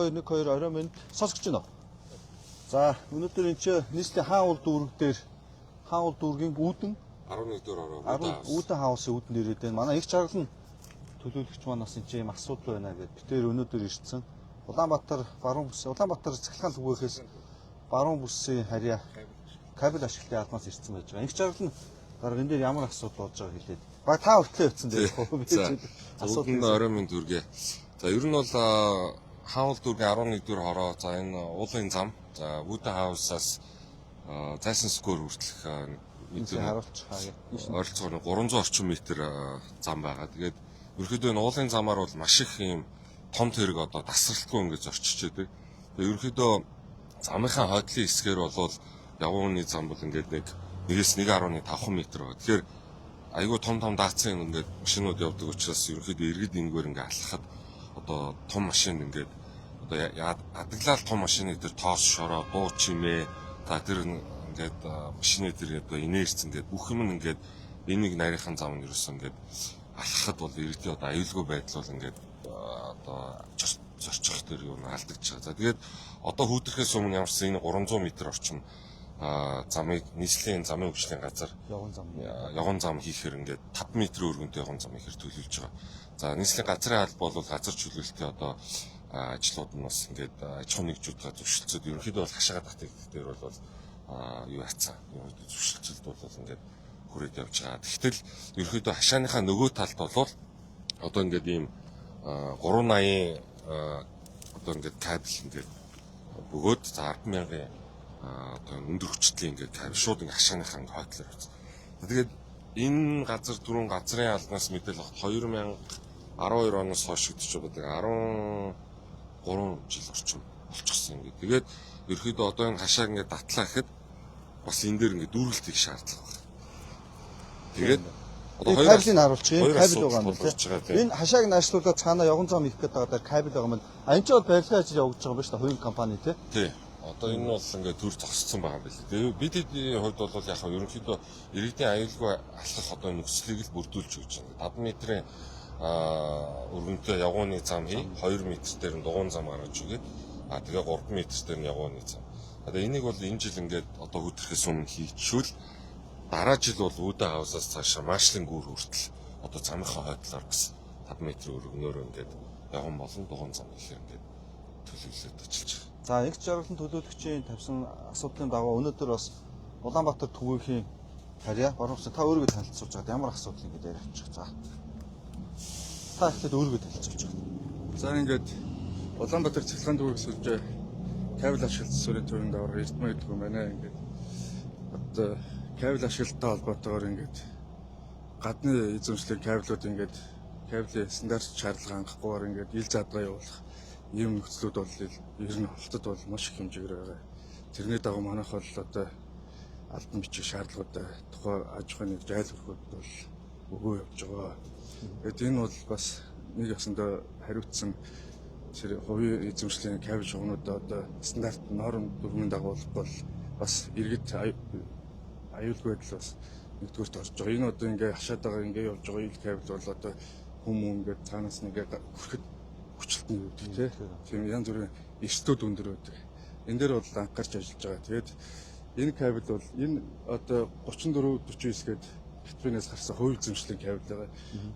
1 2 1 2 орой минь сонсогч байна уу? За, өнөөдөр энэ чи нийслэлийн хаан уул дүүрэг дээр хаан уул дүүргийн үүдэн 11 дэх ороо 10 үүдэн хаусын үүдэн ирээд байна. Манай их жаргал нь төлөөлөгч маань бас энэ чи юм асуудал байна гэд бид тэр өнөөдөр ирсэн. Улаанбаатар баруун бүс Улаанбаатар цахилгаан түгээхээс баруун бүсийн харьяа кабель ашиглалтын албанаас ирсэн байж байгаа. Их жаргал нь дарга энэ дээр ямар асуудал болж байгааг хэлээд. Баг та хүртлээ явцсан дээр. Би За, асуудал үүдэн орой минь дүргээ. За, ер нь бол хаул дүүргийн 11 дэх хороо. За, энэ уулын зам. За, Вүдэн хаусаас Зайсан сквер хүртэлх энэ харуулчих хаа. Ойролцоогоор 300 орчим метр зам байгаа. Тэгээд ерөнхийдөө энэ уулын замаар бол маш их юм том тэрэг одоо тасралтгүй ингэж зорчиж байдаг. Тэгээд ерөнхийдөө замынхаа хойдлын хэсгээр бол явган үний зам бол ингээд нэг нэгээс 1.5 м байгаа. Тэгэхээр айгүй том том даацсан ингээд машинууд явдаг учраас ерөнхийдөө иргэд энгээр ингээд алхахад одоо том машин ингээд одоо адаглал том машины тэр тоос шороо дуу чимээ та тэр ингээд машины тэр одоо инерц ингээд бүх юм ингээд энийг нарийнхан зам нь ерөөсөн ингээд алхахад бол иргэдийн одоо аюулгүй байдал бол ингээд одоо зорчих тэр юу алдагдж байгаа. За, тэгээд одоо хүүтрэхээс өмнө ямарсан энэ 300 м орчим замыг нийслэлийн замын хөгжлийн газар Явган зам. Явган зам хийхээр ингээд 5 м өргөнтэй явган зам хийхээр төлөвлөж байгаа. За, нийслэлийн газрын алба бол газар чөлөөлтийн одоо ажлууд нь бас ингээд аж ахуйн нэгжүүдгээ зөвшөлдсөд ерөнхийдөө бол хашаага татагдах дээр бол юу яцсан. Ерөнхийдөө зөвшөлдсөлд бол ингээд хүрээд явж байгаа. Тэгтэл ерөнхийдөө хашааныхаа нөгөө талд бол одоо ингээд ийм 380 одоо ингээд кабель ингээд бөгөөд за 10,000-ын одоо өндөр хүчтэй ингээд кабель шууд ингээд хашааныхаа ингээд хойтлоор явцсан. Тэгээд энэ газар түрүүн газрын албанаас мэдээлэл авах 2012 оноос хойш гэдэг чинь одоо 13 жил орчим болчихсон ингээд. Тэгээд ерөөхдөө одоо энэ хашааг ингээд датлаа гэхэд бас энэ дээр ингээд дүүргэлт хийх шаардлага байна. Тэгээд одоо Энэ кабелийг харуулчих. Энэ хоёр кабель байгаа юм асуудал тулгарч байгаа, тийм. тийм. Энэ хашааг наашлуулаад цаанаа явган зам хийх гэдэг байгаа дээр кабель байгаа юм. А энэ ч бол барилгын ажил явагдаж байгаа юм байна шүү дээ. Хувийн компани тий. Тий. Одоо энэ бол ингээд төр зогсцсон байгаа юм байна лээ. Тэгээ бид эдний хувьд бол яг хав ерөнхийдөө иргэдийн аюулгүй алхах одоо нөхцөлийг л бүрдүүлж өгч байна. 5 метрийн өргөнтэй явгууны зам хий, 2 метр дээр нь дугуйн зам гаргаж өгье. А тэгээ 3 метр дээр нь явгууны зам. Одоо энийг бол энэ жил ингээд одоо хүүтрэхээс өмнө хийчихвэл дараа жил бол Үүдэн хаусаас цаашаа Маршлын гүр хүртэл одоо замынхаа хойдлоор бас 5 метр өргөнөөр ингээд явган болон дугуйн зам гэхээр ингээд төлөвлөлөд ажиллаж байгаа. За, их жаргалан төлөөлөгчийн тавьсан асуудлын дагуу өнөөдөр бас Улаанбаатар түгээхийн харьяа баруун бүсийн та өөрийгөө танилцуулж байгаад ямар асуудал ингэж яриачих. За. Та эхлээд өөрийгөө танилцуулж байгаа. За, ингээд Улаанбаатар цахилгаан түгээх сүлжээ кабель ашиглалт төсвөрийн төвөнд авах Эрдмэ гэдэг юм байна. Ингээд одоо кабель ашиглалттай холбоотойгоор ингээд гадны эзэмшлийн кабелүүд ингээд кабелийн стандарт шаардлага хангахгүйгээр ингээд ил задгаа явуулах ийм нөхцлүүд бол ер нь хотод бол маш их хэмжээгээр байгаа. Тэрний дагуу манайх бол одоо албан бичих шаардлагуудаа тухайн аж ахуйн нэг жайл өрхөд бол өгөө явж байгаа. Тэгээд энэ бол бас нэг ясандаа хариуцсан тэр хувийн эзэмшлийн кабель шугамнуудаа одоо стандарт норм дүрмийн дагуу бол бас иргэд аюулгүй байдал бас нэгдүгüрт орж байгаа. Энэ одоо ингээ хашаад байгаа ингээ явж байгаа ил кабель бол одоо хүмүүс ингээ цаанаас нь ингээ хүрэхэд хүчлэлт нь өгдөг тий. Тийм янз бүрийн эрсдүүд өндөр байдаг. Энэ дээр бол анхаарч ажиллаж байгаа. Тэгээд энэ кабель бол энэ одоо 34 49 гээд Хятаднаас гарсан хувь эзэмшлийн кабель байгаа.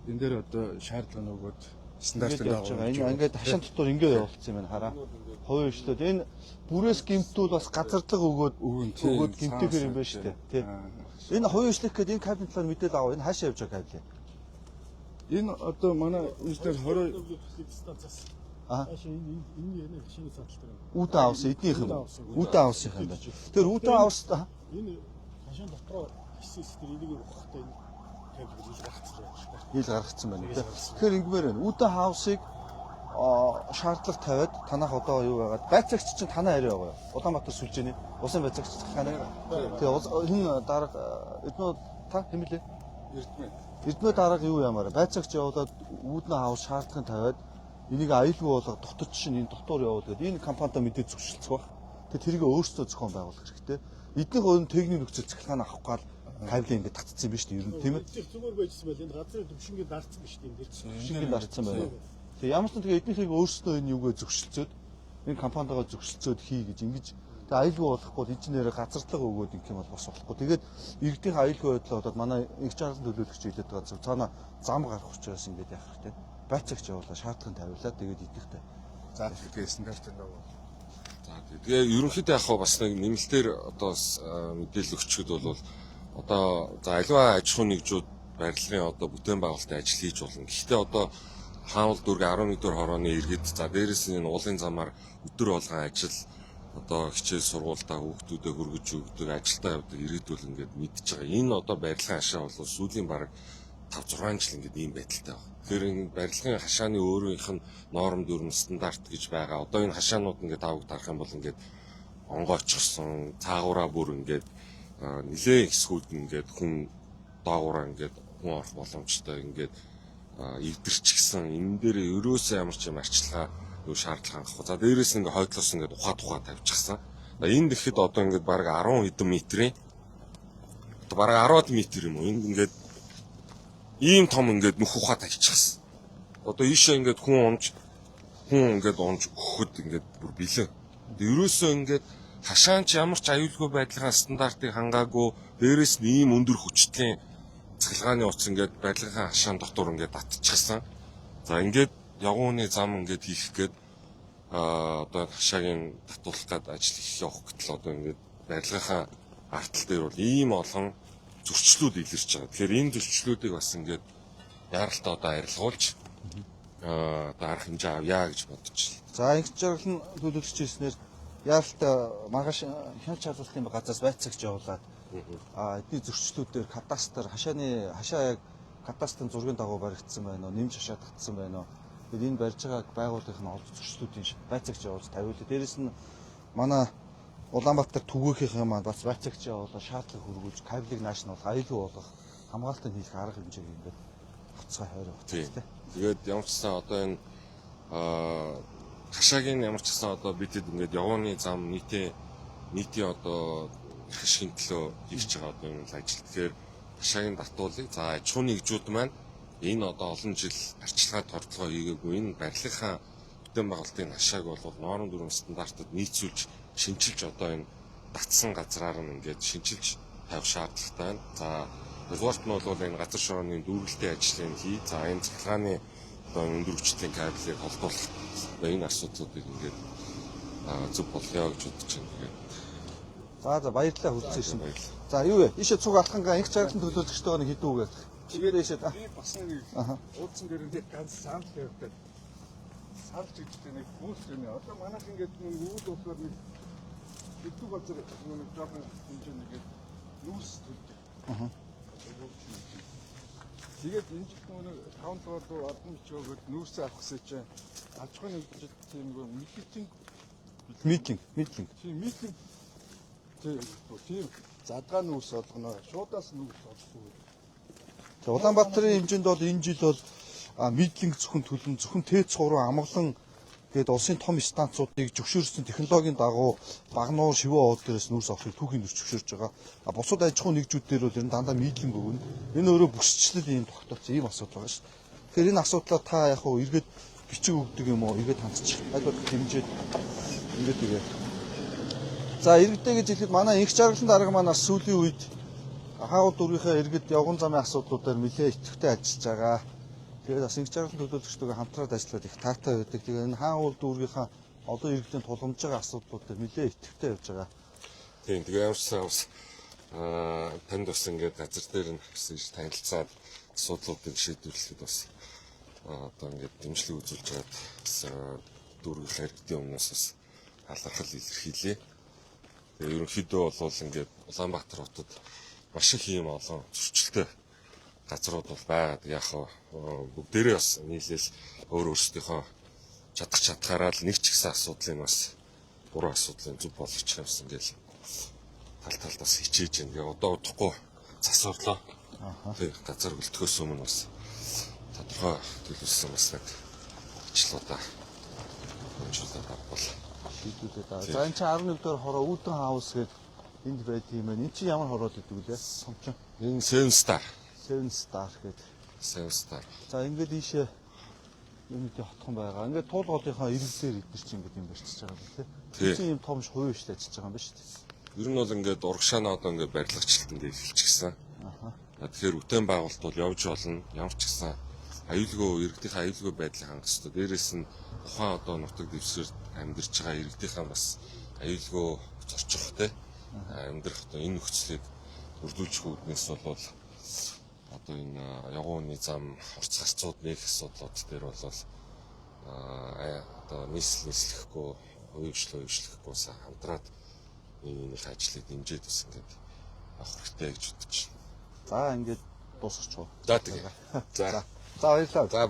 Энэ дээр одоо шаардлага нь өгөөд Ингээд стандартын явж дагуу байгаа. Энэ ингээд хашаан дотор ингээд явуулсан юм байна хараа. Хувийн эшлүүд энэ бүрээс гимтүүл бас газардлага өгөөд Өгөн, тий. өгөөд гимтэхэр юм байна шүү дээ. Тий. Энэ хувийн эшлэх гээд энэ кабелийн талаар мэдээлэл аваа. Энэ хаашаа явж байгаа кабель юм? Энэ одоо манай инженер 20 станцаас. Аа. Ааш энэ энэ энэ хашааны цаатал дээр. Үүдэн авс эднийх юм. Үүдэн авсынх юм байна. Тэр үүдэн авс Энэ хашаан дотроо хэсэг хэсэг дээр энийг ухахтай энэ кабель ил гаргацсан байж байна. ил гаргацсан байна тий. Тэгэхээр ингэмээр байна. Үүдэн хаусыг шаардлага тавиад танах одоо юу байгаад байцаагч чинь танаа хариу байгаа юу? Улаанбаатар сүлжээний усын байцаагч цахилгааны. Тэгээ хин дарга эднүү та хэм билээ? Эрдмэ. Эрдмэ дарга юу ямаар байцаагч явуулаад үүднээ хаус шаардлагын тавиад энийг аюулгүй болгох дотор чинь энэ дотор явуул гэдэг энэ компанитай мэдээ зөвшөлдөх байх. Тэгээ тэрийг өөрсдөө зохион байгуулах хэрэгтэй. Эднийх өөр техник нөхцөл цахилгаан авах гал кабель ингээд татцсан юм биш үү ер нь тийм ээ. Тэр зүгээр байжсан байл энэ газрын төвшингийн дарцсан биш үү энэ дээр. Шингийн дарцсан байна. Тэгээ ямар ч юм тэгээ эднийхийг өөрсдөө энэ юугээ зөвшөлдсөд Энэ компанитайгаа зөрчилцөөд хий гэж ингэж тэгээ аюулгүй болохгүй бол инженерээ газарлага өгөөд ингэх юм бол бас болохгүй. Тэгээд иргэдийн аюулгүй байдлаа бодоод манай их жаргалан төлөөлөгч хэлээд байгаа зөв цаана зам гарах учраас ингэж яах хэрэгтэй. Байцаагч явуулаа шаардлагын тавиулаа тэгээд идэхтэй. За тэгэхээр стандартын дагуу. За тэгээ ерөнхийдөө яг хаа бас нэг нэмэлтээр одоо бас мэдээлэл өгчөхөд бол одоо за аливаа аж ахуйн нэгжүүд барилгын одоо бүтээн байгуулалтын ажил хийж болно. Гэхдээ одоо Хаануул дүүргийн 11 дугаар хорооны иргэд за дээрэс нь энэ уулын замаар өдөр болгон ажил одоо хичээл сургуультай хүүхдүүдэд хөргөж өгдөг, ажилдаа явдаг иргэд бол ингээд мэдж байгаа. Энэ одоо барилгын хашаа бол сүүлийн бараг 5 6 жил ингээд ийм байдалтай байна. Тэгэхээр энэ барилгын хашааны өөрийнх нь норм дүрм стандарт гэж байгаа. Одоо энэ хашаанууд ингээд тавг тарах юм бол ингээд онгойчсон, цаагаараа бүр ингээд нилээн хэсгүүд нь ингээд хүн доогуураа ингээд хүн орох боломжтой ингээд эвдэрчихсэн. Энэ дээр ерөөсөө ямар ч юм арчилгаа юу шаардлага хангахгүй. За дээрээс нь ингээд хойдлоос ингээд ухаа тухаа тавьчихсан. За энэ тэгэхэд одоо ингээд бараг 10 хэдэн метрийн одоо бараг 10 метр юм уу? Энд ингээд ийм том ингээд нүх ухаа тавьчихсан. Одоо ийшээ ингээд хүн унж хүн ингээд унж өгөхөд ингээд бүр бэлэн. Ерөөсөө ингээд хашаан ч ямар ч аюулгүй байдлын стандартыг хангаагүй дээрээс нь ийм өндөр хүчтлийн цахилгааны утас ингээд барилгын хашаан дотор ингээд татчихсан. За ингээд явган хүний зам ингээд хийх гээд одоо хашаагийн татуулах гээд ажил хийх явах гэтэл одоо ингээд барилгынхаа артал дээр бол ийм олон зөрчлүүд илэрч байгаа. Тэгэхээр энэ зөрчлүүдийг бас ингээд яаралтай одоо арилгуулж одоо арга хэмжээ авъя гэж бодож байна. За их жаргалан төлөөлөгч хэлснээр яаралтай маргааш хяналт шалгалтын газраас байцаагч явуулаад эдний зөрчлүүдээр кадастр хашааны хашаа яг кадастрын зургийн дагуу баригдсан байна уу, нэмж хашаа татсан байна уу. Тэгээд энэ барьж байгаа байгууллагын олд зөрчлүүдийн байцаагч явуулж тавиулаа. Дээрэс нь манай Улаанбаатар түгээнхийнхэн маань бас байцаагч явуулаа шаардлага хөргүүлж кабелийг нааш нь болох аюулгүй болгох хамгаалтыг хийх арга хэмжээг ингээд хоцгой хойроо Тийм. хоцтой. Тэгээд ямар ч гэсэн одоо энэ хашаагийн ямар ч гэсэн одоо бидэд ингээд явганы зам нийтийн одоо ашигын төлөө хийж байгаа одоо энэ л ажил. Тэгэхээр хашаагийн датуулыг за аж ахуйн нэгжүүд маань энэ одоо олон жил арчилгаа тордлогоо хийгээгүй энэ барилгынхаа бүтээн байгуулалтын хашааг бол норм дүрм стандартад нийцүүлж шинчилж одоо энэ татсан газраар нь ингээд шинчилж тавих шаардлагатай байна. За хоёрдугаарт нь бол энэ газар шорооны дүүргэлтийн ажлыг хий. За энэ цахилгааны одоо өндөр хүчтэй кабелийг холдуулах одоо энэ асуудлуудыг ингээд зөв болгоё гэж бодож байна. Тэгээд За за баярлалаа хүрэлцэн ирсэн. баярлалаа. За юу вэ? Ийшээ цуг алхангаа инх жаргалан төлөөлөгчтэйгээ нэг хэдэн үг ярих. Тэгээд ийшээ Би бас нэг уудсан дээр нэг ганц санал явагдаад санал гэдэгтэй нэг хүүл юм. Одоо манайх ингээд нэг үүд болохоор нэг хэдэн газар нэг жоохон хэмжээнд ингээд нүүрс төлдөг. Тэгээд энэ жил нөгөө нэг 5 дугаар руу албан бичиг өгөөд нүүрсээ авах гэсэн чинь аж ахуйн нэгжид тийм нөгөө митинг митинг, митинг. тийм митинг тийм задгаа нүүрс олгоно. Шуудаас нүүрс олохгүй. За Улаанбаатарын хэмжээнд бол энэ жил бол мидлинг зөвхөн төлөн зөвхөн ТЭЦ 3 амгалан гээд улсын том станцуудыг зөвшөөрсөн технологийн дагуу Багнуур Шивэн овод дээрээс нүүрс авахыг түүхийн нэр зөвшөөрж байгаа. А бусад аж ахуйн нэгжүүд дээр бол ер нь дандаа мидлинг өгнө. Энэ өөрөө бүсчлэл ийм тогтооцсон ийм асуудал байгаа шүү дээ. Тэгэхээр энэ асуудлаа та яг хуу эргээд бичиг өгдөг юм уу? Эргээд хандчих. Аль болох хэмжээд ингээд тэгээ. За иргэдээ гэж хэлэхэд манай инх жаргалан дарга маань бас сүүлийн үед хаалт дүүргийнхээ иргэд явган замын асуудлуудаар нэлээд идэвхтэй ажиллаж байгаа. Тэгээд бас инх жаргалан төлөөлөгчтэйгээ хамтраад ажиллаад их таатай байдаг. Тэгээд энэ хаалт дүүргийнхаа олон иргэдийн тулгамж байгаа асуудлуудаар нэлээд идэвхтэй явж байгаа. Тийм тэгээ ямар ч сан бас танд бас ингээд газар дээр нь бас иж танилцаад асуудлуудыг шийдвэрлэхэд бас одоо ингээд дэмжлэг үзүүлж байгаад бас дүүргийнхээ иргэдийн өмнөөс бас алархал илэрхийлье. Тэгээ ерөнхийдөө бол ингээд Улаанбаатар хотод маш их ийм олон зөрчилтэй газрууд бол байгаа. Тэгээ яг хаа бүгдээрээ бас нийлээл өөр өөрсдийнхөө чадах чадхаараа л нэг ч ихсэн асуудлыг бас буруу асуудлыг зөв болгочих юмсан гэл тал талд бас хичээж байна. Тэгээ одоо удахгүй цас орлоо. Тэг газар өлтгөөс өмнө бас тодорхой төлөвлөсөн бас нэг ажлуудаа хөгжүүлээд авбал Шийдвүлээ да. За энэ чинь 11 дугаар хороо Үүдэн хаус гэдэг энд байдаг юм байна. Энэ чинь ямар хороод гэдэг вүлээ? Сомчин. энэ Seven Star Seven Star гэдэг. Seven Star За ингээд ийшээ Юмний хотхон байгаа. Ингээд туул голынхаа иргэдээр эдгээр чинь ингээд юм барьчихж байгаа юм тий. Тий. Тэр чинь юм том хувийн хвшил ажиллаж байгаа юм ба шүү дээ. Ер нь бол ингээд урагшаана одоо ингээд барилгачлалт ингээд эхэлчихсэн. Тэгэхээр үтэн байгуулалт бол явж болно. Ямар ч гэсэн аюулгүй иргэдийнхээ аюулгүй байдлыг хангах хэрэгтэй. Дээрээс нь тухайн одоо нутаг дэвсгэрт амьдарч байгаа иргэдийнхээ бас аюулгүй зорчих те амьдрах одоо энэ нөхцөлийг бүрдүүлчих үүднээс бол одоо энэ явган үний зам хурц харцууд нэх асуудлууд дээр бол одоо нийслэл нийслэхгүй хувийн хувьшлэхгүй хамтраад нэгнийхээ ажлыг дэмжиж бас ингээд авах хэрэгтэй гэж бодож байна. За ингээд дуусгачих уу. За тэгээ. За. За баярлалаа. За баяр.